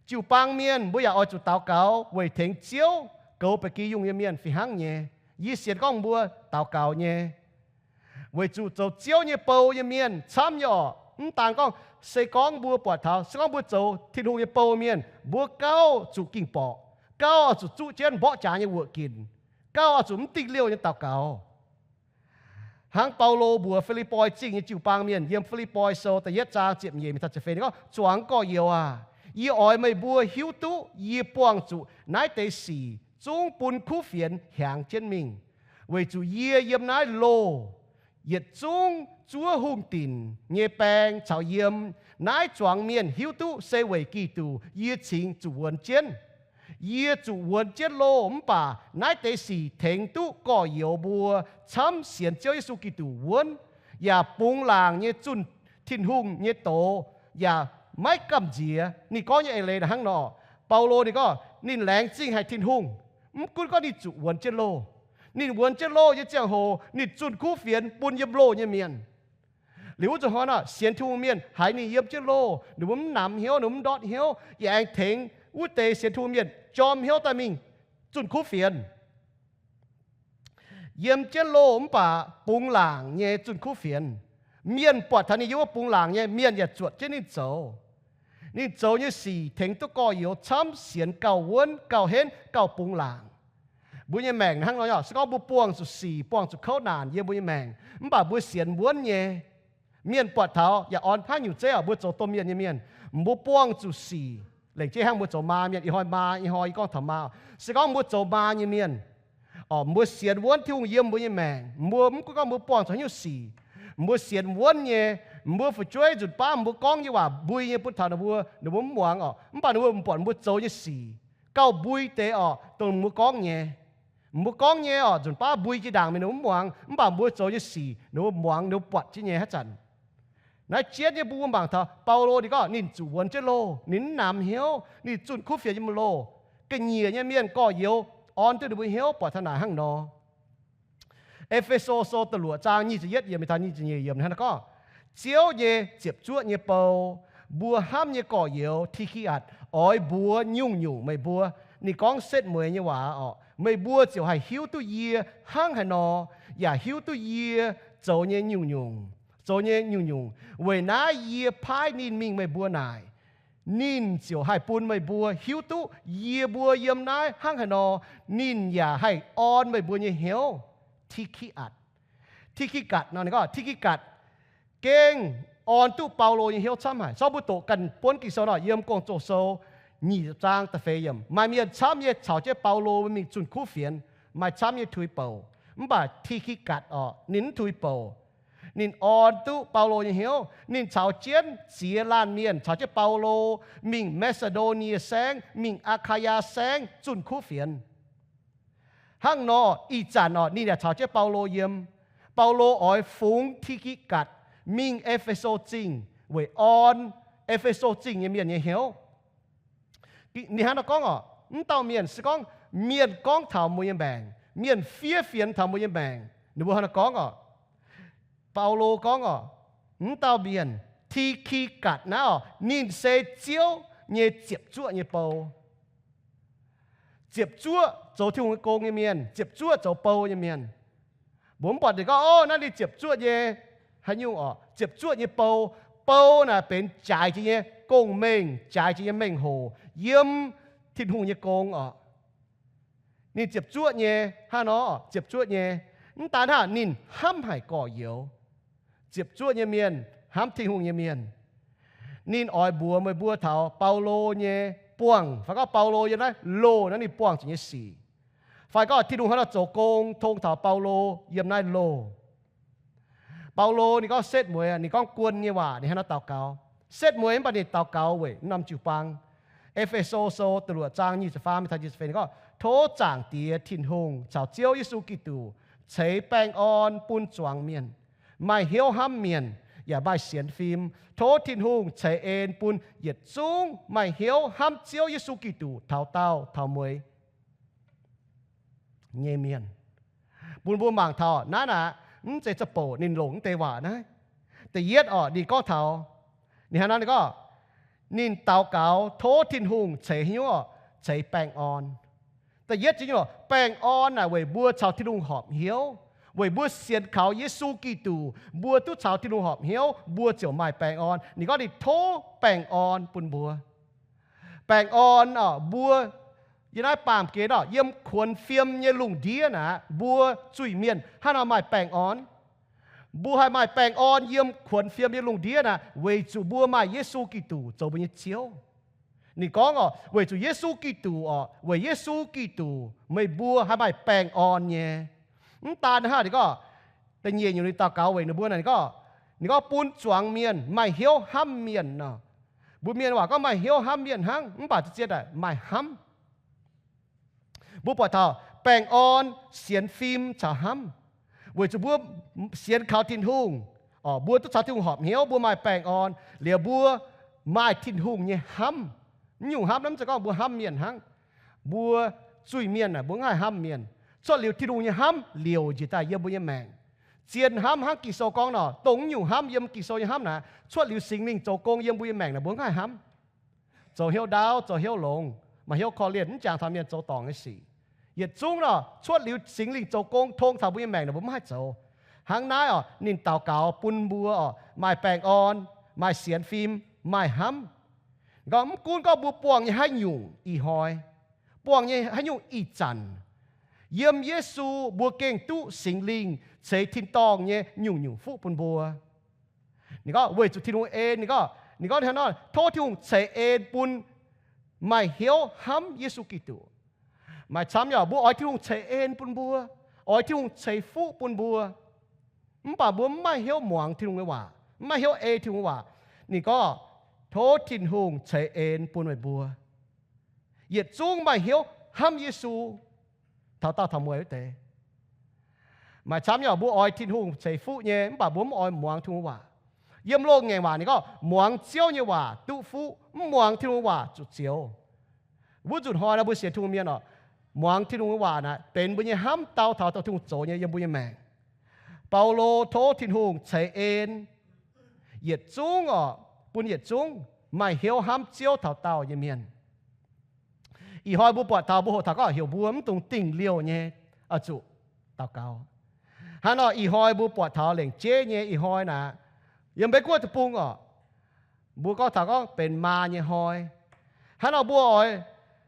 Jiu-baang mienh mbuo yaac oix zuqc daux gaux weic tengx Ziouv goux baeqc gi yungh nyei mienh fih hnangv nyei. Yie sienx gorngv mbuo daux gaux nyei. Weic zuqc zoux Ziouv nyei bou nyei mienh camv nyei orqc. Mv daan gorngv se gorngv mbuo buatc taux, se gorngv mbuo zoux Tin-Hungh nyei bou mienh, mbuo gauh zuqc ging-borqc, gauh oix zuqc zuqv jienv mborqv jaax nyei wuoqc ginc, gauh oix zuqc mv dingh liouh nyei daux gaux. Hnangv Baulo mbuox Fi^lipv^poi Zingh nyei jiu-baang mienh yiem Fi^lipv^poi Sou da'yietv zaang ziepc nyeic mingh taux ziepc feix, ninh gorngv, Zuangx gorx-youz aac, yie oix meih mbuo hiuv duqv yie buangh zuqc naaiv deix sic zungv bun kuv fienx hiaangx jienv mingh, weic zuqc yie yiem naaiv loh yietc zungv zuov hungh dinc nyei baeng caux yiem naaiv zuangx mienh hiuv duqv se weic Giduc yie cingx zuqc wuonx jienv. Yie zuqc wuonx jienv loh mv baac naaiv deix sic tengx duqv gorx-youz mbuo camv sienx Ziouv Yesu Giduc wuonv, yaac bungx laangc nyei zunh Tin-Hungh nyei doz, yaac maiv gamh nziex. Ninh gorngv nyei eix leiz hnangv nor. Baulo ninh gorngv ninh laengz zingh haic Tin-Hungh. Mv gunv gorngv ninh zuqc wuonx jienv loh. Ninh wuonx jienv loh nyei ziangh hoc ninh zunh kuv fienx bun yiem loh nyei mienh. Liuz wuov nzunc hnoi nor, sienx Tin-Hungh mienh haiz ninh yiem jienv loh, ninh mbuo mv namx hnyouv, ninh mbuo mv ndortv hnyouv, yaac aengx tengx wuov deix sienx Tin-Hungh mienh jorm hnyouv daaih mingh zunh kuv fienx. Yiem jienv loh mv baac bungx laangc nyei zunh kuv fienx. Mienh buatc taux ninh yiem wuov bungx laangc nyei, mienh yaac zuotc jienv ninh zoux. Ninh zoux nyei sic tengx duqv gorx-youz camv sienx gauh wuonv, gauh henv, gauh bungx laangc. Mbuo nyei maengc hnangv nor, se gorngv mbuo buangh zuqc sic, buangh zuqc kouv naanc yiem mbuo nyei maengc, mv baac mbuo sienx wuonv nyei, mienh buatc taux yaac orn haaix nyungc zeiv oc, mbuo zoux domh mienh nyei mienh. Mbuo buangh zuqc sic, lengc jeiv hnangv mbuo zoux maa mienh, ih hnoi maa, ih hnoi yie gorngv taux maa. Se gorngv mbuo zoux maa nyei mienh, orqc, mbuo sienx wuonv Tin-Hungh yiem mbuo nyei maengc, mbuo mv gunv gorngv mbuo buangh zuqc haaix nyungc sic, mbuo sienx wuonv nyei, mbuo fu'jueiv nzunc baav mbuo gorngv nyei waac mbui nyei bun taux ninh mbuo, ninh mbuo mv muangx orqc, mv baac ninh mbuo buatc mbuo zoux nyei sic gauh mbui deix orqc, dongh mbuo gorngv nyei. Mbuo gorngv nyei orqc, nzunc baav mbui jiex ndaangc mingh ninh mbuo mv muangx, mv baac mbuo zoux nyei sic ninh mbuo muangx, ninh mbuo buatc jienv nyei haaix zanc. Naaiv jienv nyei mbuo mangc taux Baulo ninh gorngv ninh zuqc wuonx jienv loh, ninh mv namx hnyouv, ninh zunh kuv fienx yiem loh. Ga'nyiec nyei mienh gorx-youz orn duqv ninh mbuo hnyouv buatc taux naaic hnangv nor. E^fe^so Sou da'luoqc zaang nyic ziepc yietv yiemc mingh taux nyic ziepc nyeic yiemc hnangv naaiv gorngv, Ziouv nyei ziepc zuoqv nyei bou, mbuo hnamv nyei gorx-youz Ti^ki^atc oix mbuox nyungc-nyungc meih mbuo. Ninh gorngv setv mueiz nyei waac orqc, meih mbuo ziouc haih hiuv duqv yie hnangv haaix nor, yaac hiuv duqv yie zoux nyei nyungc-nyungc, zoux nyei nyungc-nyungc. Weic naaiv yie paaiv ninh mingh meih mbuo naaic. Ninh ziouc haih bun meih mbuo hiuv duqv yie mbuo yiem naaiv hnangv haaix nor. Ninh yaac haih orn meih mbuo nyei hnyouv. Ti^ki^atc, Ti^ki^gatc nor, ninh gorngv Ti^ki^gatc gengh orn duqv Baulo nyei hnyouv camv haic. Zorqv mbuo doqc ganh buonv Ging-Sou nor, yiem Gong-Zoh Sou nyic ziepc zaang da'feix yiemc, maaih mienh camv nyei caux jienv Baulo mingh zunh kuv fienx, maaih camv nyei tuix bouc. Mv baac Ti^ki^gatc orqc, ninh mv tuix bouc. Ninh orn duqv Baulo nyei hnyouv. Ninh caux jienv ziex laanh mienh, caux jienv Baulo, mingh Maa^si^ndo^nie Saengv, mingh Aa^kaa^yaa Saengv zunh kuv fienx. Hnangv nor, ih zanc orqc, ninh yaac caux jienv Baulo yiem. Baulo oix fungx Ti^ki^gatc mingh E^fe^so Zingh weic orn E^fe^so Zingh nyei mienh nyei hnyouv. Ninh hnangv naaiv gorngv orqc, mv dauh mienh se gorngv mienh gorngv taux mbuo nyei maengc, mienh fiev fienx taux mbuo nyei maengc, ninh mbuo hnangv naaiv gorngv orqc. Baulo gorngv orqc, mv dauh mienh, Ti^ki^gatc naaiv orqc, ninh se Ziouv nyei ziepc zuoqv nyei bou. Ziepc zuoqv zoux Tin-Hungh nyei gong nyei mienh, ziepc zuoqv zoux bou nyei mienh. Mbuo mv buatc ninh gorngv, ov, naaiv ninh ziepc zuoqv nyei haaix nyungc orqc, ziepc zuoqv nyei bou. Bou naaic benx jaaix jiex nyei gong-mengh, jaaix jiex nyei mengh hoc yiem Tin-Hungh nyei gong orqc. Ninh ziepc zuoqv nyei, hnangv nor, ziepc zuoqv nyei. Mv daan hnangv, ninh hnamv haic gorx-youz. Ziepc zuoqv nyei mienh, hnamv Tin-Hungh nyei mienh. Ninh oix mbuox meih mbuo taux Baulo nyei buangh, fai gorngv Baulo yiem naaiv loh naaiv ninh buangh zuqc nyei sic, fai gorngv Tin-Hungh hnangv nor zoux gong tong taux Baulo yiem naaiv loh. Baulo ninh gorngv setv mueiz, ninh gorngv guon nyei waac, ninh hnangv nor daux gaux. Setv mueiz mv baac ninh daux gaux weic norm jiu-baang. E^fe^so Sou da'luoqc zaang nyic ziepc faam taux nyic ziepc feix ninh gorngv, tov Zaangc Diex Tin-Hungh caux Ziouv Yesu Giduc ceix baengh orn bun zuangx mienh, maaih hnyouv hnamv mienh, yaac maaih sienx fim. Tov Tin-Hungh ceix en bun yietc zungv maaih hnyouv hnamv Ziouv Yesu Giduc taux daauh taux mueiz nyei mienh. Bun mbuo mangc taux naaiv aqv, mv zeiz za'bouc ninh longc mv deix waac naaiv. Da'yietv orqc, ninh gorngv taux, ninh hnangv naaiv ninh gorngv, ninh daux gaux tov Tin-Hungh ceix hnyouv orqc, ceix baengh orn. Da'yietv zingh nyungc, baengh orn naaic weic mbuo caux Tin-Hungh horpc hnyouv, weic mbuo sienx kaux Yesu Giduc, mbuo duqv caux Tin-Hungh horpc hnyouv, mbuo ziouc maaih baengh orn. Ninh gorngv ninh tov baengh orn bun mbuo. Baengh orn orqc, mbuo yiem naaiv baamh gen orqc, yiem kuonx fiem nyei lungh ndiev naaic, mbuo zuiz-mienh hnangv nor maaih baengh orn. Mbuo haih maaih baengh orn yiem kuonx fiem nyei lungh ndiev naaic, weic zuqc mbuo maaih Yesu Giduc zoux mbuo nyei Ziouv. Ninh gorngv orqc, weic zuqc Yesu Giduc orqc, weic Yesu Giduc meih mbuo haih maaih baengh orn nyei. Mv daan hnangv, ninh gorngv, da'nyeic nyungc ninh daux gaux weic ninh mbuo naaic, ninh gorngv, ninh gorngv bun zuangx mienh maaih hnyouv hnamv mienh nor. Mbuo mienh waac gorngv maaih hnyouv hnamv mienh hnangv, mv baac zien-zien daaih maaih hnamv. Mbuo buatc taux baengh orn, sienx fim caux hnamv. Weic zuqc mbuo sienx kaux Tin-Hungh, mbuo duqv caux Tin-Hungh horpc hnyouv, mbuo maaih baengh orn, liuz mbuo maaih Tin-Hungh nyei hnamv. Mv nyungc hnamv naaiv mv zeiz gorngv mbuo hnamv mienh hnangv. Mbuo zuiz-mienh aah, mbuo mv haih hnamv mienh. Cuotv liuz Tin-Hungh nyei hnamv liouc njiec daaih yiem mbuo nyei maengc. Zien hnamv hnangv Ging-Sou gorngv nor, dongh mv nyungc hnamv yiem Ging-Sou nyei hnamv naaic, cuotv liuz Singx Lingh zoux gong yiem mbuo nyei maengc naaic, mbuo mv haih hnamv. Zoux hnyouv ndaauv, zoux hnyouv longx, maaih hnyouv korv-lienh, mv jangx taux mienh zoux dorngc nyei sic. Yietc zungv nor, cuotv liuz Singx Lingh zoux gong tong taux mbuo nyei maengc naaic, mbuo mv haih zoux. Hnangv naaiv orqc, ninh daux gaux bun mbuo orqc, maaih baengh orn, maaih sienx fim, maaih hnamv. Gorngv mv gunv gorngv mbuo buangh nyei haaix nyungc ih hnoi, buangh nyei haaix nyungc ih zanc, yiem Yesu mbuo gengh duqv Singx Lingh ceix tin-dorngh nyei nyungc-nyungc fuqv bun mbuo. Ninh gorngv weic zuqc Tin-Hungh en, ninh gorngv, ninh gorngv hnangv nor, tov Tin-Hungh ceix en bun maaih hnyouv hnamv Yesu Giduc. Maaih camv nyei, mbuo oix Tin-Hungh ceix en bun mbuo, oix Tin-Hungh ceix fuqv bun mbuo. Mv baac mbuo mv maaih hnyouv muangx Tin-Hungh nyei waac, mv maaih hnyouv ei Tin-Hungh nyei waac. Ninh gorngv, tov Tin-Hungh ceix en bun meih mbuo, yietc zungv maaih hnyouv hnamv Yesu taux daauh taux mueiz wuov deix. Maaih camv nyei, mbuo oix Tin-Hungh ceix fuqv nyei, mv baac mbuo mv oix muangx Tin-Hungh waac. Yiem loz-ngaengc waac ninh gorngv, muangx Ziouv nyei waac duqv fuqv, mv muangx Tin-Hungh waac zuqc zioux. Wuov nzunc hnoi naaiv mbuo sienx Tin-Hungh mienh oc, muangx Tin-Hungh nyei waac naaic benx mbuo nyei hnamv dau taux dongh Tin-Hungh zoux nyei yiem mbuo nyei maengc. Baulo tov Tin-Hungh ceix en yietc zungv oc, bun yietc zungv maaih hnyouv hnamv Ziouv taux daauh nyei mienh. Ih hnoi mbuo buatc taux, mbuo hoqc taux gorngv heuc mbuo mv dungx dingh liouh nyei oix zuqc daux gaux. Hnangv nor ih hnoi mbuo buatc taux lengc jeiv nyei ih hnoi naaic, yiem Meiv Guoqv deic-bung oc, mbuo gorngv taux gorngv benx maa nyei hnoi. Hnangv nor mbuo oix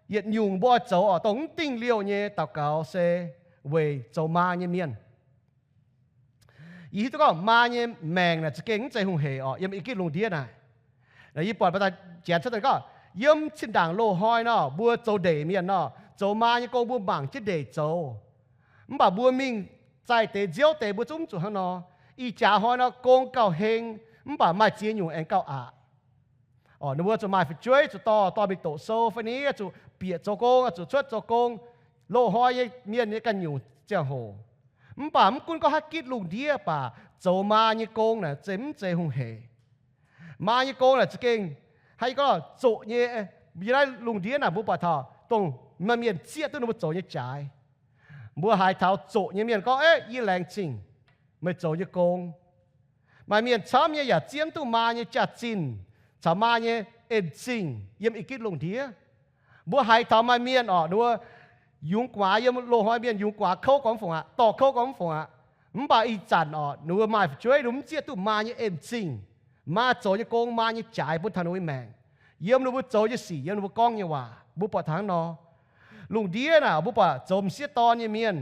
yietc nyungc mbuo oix zoux oc, dongh mv dingh liouh nyei daux gaux se weic zoux maa nyei mienh. Yie hiuv duqv gorngv maa nyei maengc naaic za'gengh mv zeiz hungh hec oc, yiem ih gitv lungh ndiev naaic. Yie buatc baac daaih janx cuotv daaih gorngv, yiem zinh ndaangc loz-hnoi nor, mbuo zoux ndeic mienh nor, zoux maa nyei gong mbuo mangc jienv ndeic zoux. Mv baac mbuo mingh zaih deix nziouv deix mbuo zungv mv zuqc hnangv nor. Ih jaax hnoi nor gong gauh heng, mv baac maaih ziex nyungc aengx gauh aqc. Orqc, ninh mbuo zuqc maaih fu'jueiv, zuqc dorh, dorh mingh doqc sou fai ni, zuqc bieqc zoux gong, zuqc cuotv zoux gong, loz-hnoi nyei mienh nyei ganh nyungc ziangh hoc. Mv baac mv gunv gorngv haaix gitv lungh ndiev baac zoux maa nyei gong naaic zeiz mv zeiz hungh hec. Maa nyei gong naaic za'gengh haaix gorngv zoqc nyei. Yiem naaiv lungh ndiev naaic mbuo buatc taux dongh maaih mienh zieqv duqv ninh mbuo zoux nyei jaaix. Mbuo haiz taux zoqc nyei mienh gorngv, Ev, yie laengz zingh meih zoux nyei gong. Maaih mienh camv nyei yaac zieqv duqv maa nyei jaax-zinh caux maa nyei en-zingh yiem ih gitv lungh ndiev. Mbuo haiz taux maaih mienh orqc, ninh mbuo yungz guaax, yiem loz-hnoi mienh yungz guaax kouv gormx fungc aqv, dorh kouv gormx fungc aqv. Mv baac ih zanc orqc, ninh mbuo maaih fu'jueiv, ninh mbuo mv zieqv duqv maa nyei en-zingh, maa zoux nyei gong, maa nyei jaaix bun taux ninh mbuo maengc, yiem ninh mbuo zoux nyei sic, yiem ninh mbuo gorngv nyei waac. Mbuo buatc taux hnangv nor. Lungh ndiev naaic mbuo buatc zoux m'sieqv dorn nyei mienh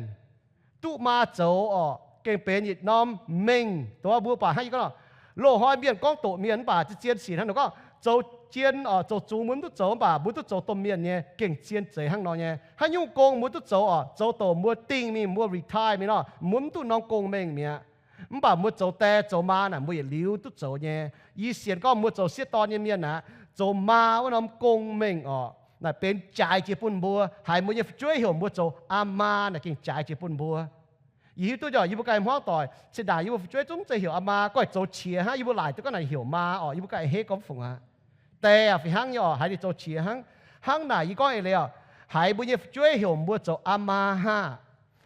duqv maa zoux orqc, gengh benx yietc norm mengh. Dongh mbuo buatc hnangv yie gorngv, loz-hnoi mienh gorngv doqc mienh mv baac zien-zien sic hnangv nor gorngv zoux jien orqc, zoux zungx mbuo mv duqv zoux, mv baac mbuo duqv zoux domh mienh nyei gengh zien zeiz hnangv nor nyei. Haaix nyungc gong mbuo duqv zoux orqc, zoux doqc mbuo dingh mingh, mbuo retire mingh nor, mbuo mv duqv norm gong-mengh mi'aqv. Mv baac mbuo zoux die zoux maa naaic mbuo yietc liuz duqv zoux nyei. Yie sienx gorngv mbuo zoux sieqv dorn nyei mienh aeqv, zoux maa wuov norm gong-mengh orqc, naaic benx jaaix jiex bun mbuo. Haiz mbuo nyei fu'jueiv heuc mbuo zoux aa maa naaic gengh jaaix jiex bun mbuo. Yie hiuv duqv nyei, yie mbuo ganh hmuangv doic, cin ndaangc yie mbuo fu'jueiv zungv mv zeiz heuc aa maa, goiv zoux qiex hnangv, yie mbuo laaic duqv gorngv naaic heuc maa orqc, yie mbuo ganh a'hneiv gormx fungc aqv. Die aac fih hnangv nyei orqc, haiz ninh zoux qiex hnangv. Hnangv naaic yie gorngv eix leiz orqc, haiz mbuo nyei fu'jueiv heuc mbuo zoux aa maa haah,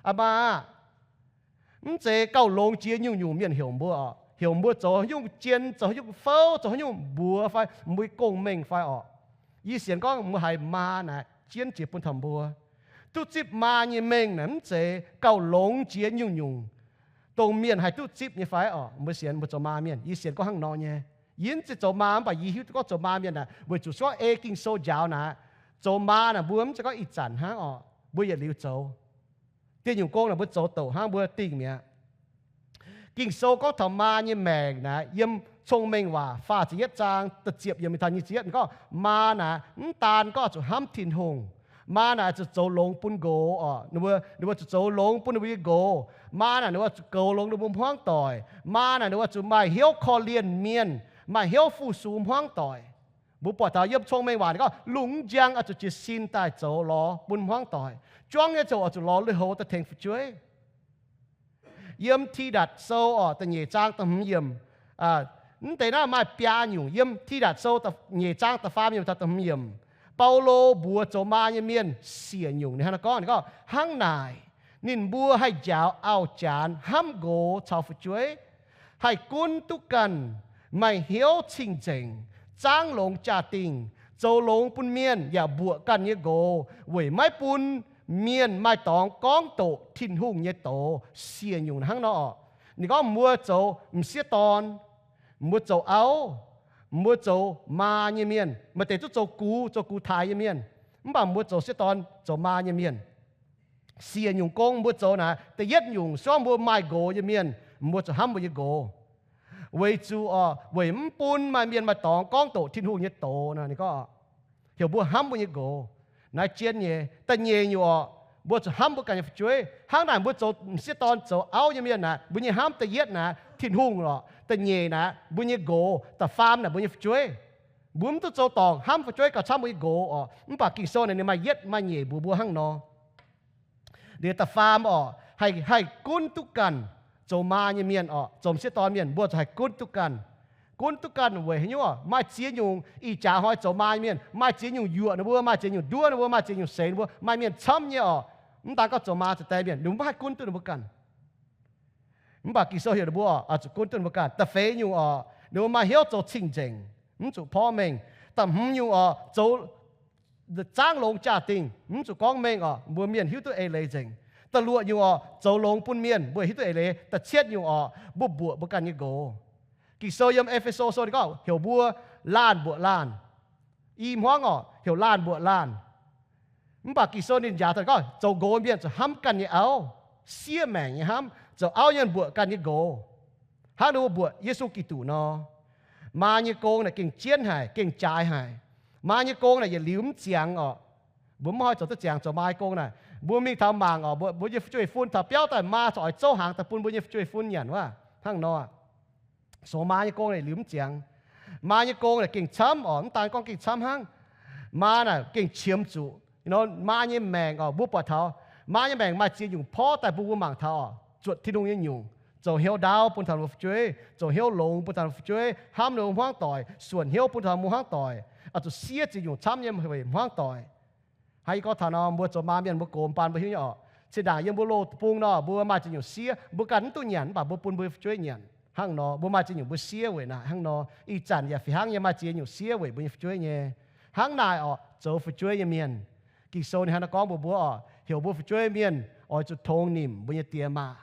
aa maa aah! Mv zeiz gauh longx jiex nyungc-nyungc mienh heuc mbuo orqc, heuc mbuo zoux haaix nyungc jien, zoux haaix nyungc fouv, zoux haaix nyungc mbuox fai mbuo gong-mengh fai orqc. Yie sienx gorngv mbuo haiz maa naaic jienv jiex bun taux mbuo. Duqv zipv maa nyei mengh naaic mv zeiz gauh longx jiex nyungc-nyungc dongh mienh haih duqv zipv nyei fai orqc. Mbuo sienx mbuo zoux maa mienh, yie sienx gorngv hnangv nor nyei. Yie mv zeiz zoux maa, mv baac yie hiuv duqv gorngv zoux maa mienh naaic, weic zuqc suov ei Ging-Sou njaaux naaic, zoux maa naaic mbuo mv zeiz gorngv ih zanc hnangv orqc, mbuo yietc liuz zoux. Dieh nyungc gong naaic mbuo zoux douc hnangv, mbuo dingh mi'aqv. Ging-Sou gorngv taux maa nyei maengc naaic, yiem Cong-Mengh Waac faah ziepc yietv zaang da'ziepc yiemc mingh taux nyic ziepc yietv, ninh gorngv maa naaic mv daan gorngv zuqc hnamv Tin-Hungh. Maa naaic zuqc zoux longx bun nqox orqc. Ninh mbuo, ninh mbuo zuqc zoux longx bun ninh mbuo nyei nqox. Maa naaic ninh mbuo zuqc goux longx ninh mbuo hmuangv doic. Maa naaic ninh mbuo zuqc maaih hnyouv korv-lienh mienh, maaih hnyouv fu-sux hmuangv doic. Mbuo buatc taux yiem Cong-Mengh Waac ninh gorngv, lungh mv njang oix zuqc jiez sin daaih zoux lorz bun hmuangv doic. Juangv nyei ziouc oix zuqc lorz lui-houx daaih tengx fu'jueiv. Yiem Tidatc Sou orqc, da'nyeic zaang da'hmz yiemc, mv deix naaiv maaih biaa nyungc. Yiem Tidatc Sou da'nyeic zaang da'faam yiemc taux da'hmz yiemc, Baulo mbuox zoux maa nyei mienh siec nyungc. Ninh hnangv naaiv gorngv, ninh gorngv, hnangv naaic, ninh mbuo haih njaaux auv-janx hnamv nqox caux fu'jueiv, haih gunv duqv ganh, maaih hnyouv cing-nzengc, zaangv longx jaa-dingh, zoux longx bun mienh yaac mbuoqc ganh nyei nqox weic maiv bun mienh maaih dorngx gorngv doqc Tin-Hungh nyei doz. Siec nyungc hnangv nor orqc. Ninh gorngv mbuo zoux m'sieqv dorn, mbuo zoux auv, mbuo zoux maa nyei mienh, maaih deix duqv zoux gux, zoux gux taaix nyei mienh, mv baac mbuo zoux sieqv dorn, zoux maa nyei mienh. Siec nyungc gong mbuo zoux naaic, da'yietv nyungc, se gorngv mbuo maaih nqox nyei mienh, mbuo zuqc hnamv mbuo nyei nqox, weic zuqc orqc, weic mv bun maaih mienh maaih dorngx gorngv doqc Tin-Hungh nyei doz nor. Ninh gorngv heuc mbuo hnamv mbuo nyei nqox. Naaiv jien nyei. Da'nyeic nyungc orqc, mbuo zuqc hnamv mbuo ganh nyei fu'jueiv. Hnangv naaic mbuo zoux m'sieqv dorn zoux auv nyei mienh naaic, mbuo nyei hnamv da'yietv naaic Tin-Hungh orqc, da'nyeic naaic mbuo nyei nqox, da'faam naaic mbuo nyei fu'jueiv. Mbuo mv duqv zoux dorngc hnamv fu'jueiv gauh camv mbuo nyei nqox orqc. Mv baac Ging-Sou naaic ninh maaih yietv maaih nyeic mbuox mbuo hnangv nor. Liuz da'faam orqc, haih, haih gunv duqv ganh. Zoux maa nyei mienh orqc, zoux m'sieqv dorn mienh, mbuo zuqc haih gunv duqv ganh. Gunv duqv ganh weic haaix nyungc orqc? Maaih ziex nyungc ih jaax hnoi zoux maa nyei mienh, maaih ziex nyungc yuoqc ninh mbuo, maaih ziex nyungc nduov ninh mbuo, maaih ziex nyungc seix ninh mbuo, maaih mienh camv nyei orqc. Mv daan gorngv zoux maa zoux die mienh, ninh mbuo maiv haih gunv duqv ninh mbuo ganh. Mv baac Ging-Sou heuc ninh mbuo oix zuqc gunv duqv ninh mbuo ganh. Da'feix nyungc orqc, ninh mbuo maaih hnyouv zoux cing-nzengc, mv zuqc porv mengh. Da'hmz nyungc orqc, zoux zaangv longx jaa-dingh, mv zuqc gorngv mengh orqc, mbuo mienh hiuv duqv eix leiz nzengc. Da'luoqc nyungc orqc, zoux longx bun mienh, mbuo hiuv duqv eix leiz. Da'cietv nyungc orqc, mbuo mbuoqc mbuo ganh nyei nqox. Ging-Sou yiem E^fe^so Sou ninh gorngv heuc mbuo laanh mbuoqc laanh. I hmuangv orqc, heuc laanh mbuoqc laanh. Mv baac Ging-Sou ninh njaaux daaih gorngv zoux nqox mienh zuqc hnamv ganh nyei auv, siev maengc nyei hnamv, zoux auv nyei mbuoqc ganh nyei nqox, hnangv ninh mbuo mbuoqc Yesu Giduc nor. Maa nyei gong naaic gengh jienv haic, gengh jaaix haic. Maa nyei gong naaic yietc liuz mv ziangx orqc. Mbuo mv hnoi zoux duqv ziangx zoux maa nyei gong naaic. Mbuo mingh taux mangc orqc, mbuo, mbuo nyei fu'jueiv-fun taux biauv daaih, maa corc oix zouv hnaangx daaih bun mbuo nyei fu'jueiv-fun nyanc wuov. Hnangv nor, zoux maa nyei gong naaic liuz mv ziangx. Maa nyei gong naaic gengh camv oc. Mv daan gorngv gengh camv hnangv, maa naaic gengh qiemx zuqc. Maa nyei maengc oc, mbuo buatc taux maa nyei maengc maaih ziex nyungc porv daaih bun mbuo mangc taux oc. Zuotc Tin-Hungh nyei nyungc, zoux hnyouv ndaauv bun taux fu'jueiv, zoux hnyouv longx bun taux fu'jueiv, hnamv ninh mbuo hmuangv doic, suonc hnyouv bun taux mbuo hmuangv doic, oix zuqc siev ziex nyungc camv nyei weic hmuangv doic. Hnangv yie gorngv taux nor, mbuo zoux maa mienh mbuo gox baan mbuo hiuv nyei oc. Zinh ndaangc yiem mbuo loz-deic-bung nor, mbuo maaih ziex nyungc siev, mbuo ganh mv duqv nyanc, mv baac mbuo bun mbuo nyei fu'jueiv nyanc. Hnangv nor, mbuo maaih ziex nyungc mbuo siev weic naaic. Hnangv nor, ih zanc yaac fih hnangv nyei maaih ziex nyungc siev weic mbuo nyei fu'jueiv nyei. Hnangv naaic oc, zoux fu'jueiv nyei mienh, Ging-Sou ninh hnangv naaiv gorngv mbuox mbuo oc, heuc mbuo fu'jueiv mienh oix zuqc tongx nimc mbuo nyei diex maac.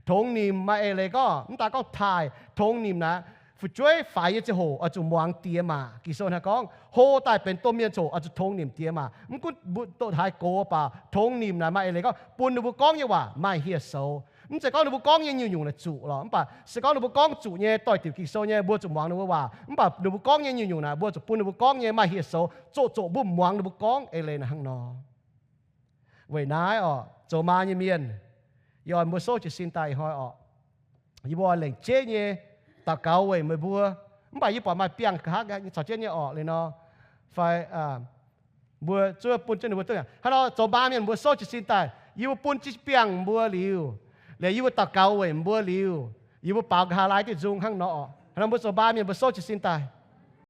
Tongx nimc maaih eix leiz gorngv, mv daan gorngv taaih, tongx nimc naaic, fu'jueiv faix nyei ziangh hoc oix zuqc muangx diex maac. Ging-Sou hnangv gorngv, hlo daaih benx domh mienh ziangh hoc oix zuqc tongx nimc diex maac. Mv gunv mbuo doqc haaix gox baac, tongx nimc naaic maaih eix leiz gorngv bun ninh mbuo gorngv nyei waac maaih hieh soux. Mv zeiz gorngv ninh mbuo gorngv nyei nyungc-nyungc naaic zuqc lorqc, mv baac se gorngv ninh mbuo gorngv zuqc nyei, doix-diuc Ging-Sou nyei, mbuo zuqc muangx ninh mbuo waac. Mv baac ninh mbuo gorngv nyei nyungc-nyungc naaic, mbuo zuqc bun ninh mbuo gorngv nyei maaih hieh soux, zoqc zoqc mbuo muangx ninh mbuo gorngv eix leiz naaic hnangv nor. Weic naaiv oc, zoux maa nyei mienh, yie oix mbuo souv jiez sin daaih ih hnoi oc, yie mbuo oix lengc jeiv nyei daux gaux weic meih mbuo. Mv baac yie buatc maaih biangh nqa'haav nyei caux jienv nyei orqc liuz nor, fai mbuo zuov bun jienv ninh mbuo duqv. Hnangv nor zoux maa mienh mbuo souv jiez sin daaih, yie mbuo bun jienv biangh mbuo liuz, liuz yie mbuo daux gaux weic mbuo liuz, yie mbuo baaux nqa'haav laai diuh nzung hnangv nor oc. Hnangv nor mbuo zoux maa mienh mbuo souv jiez sin daaih.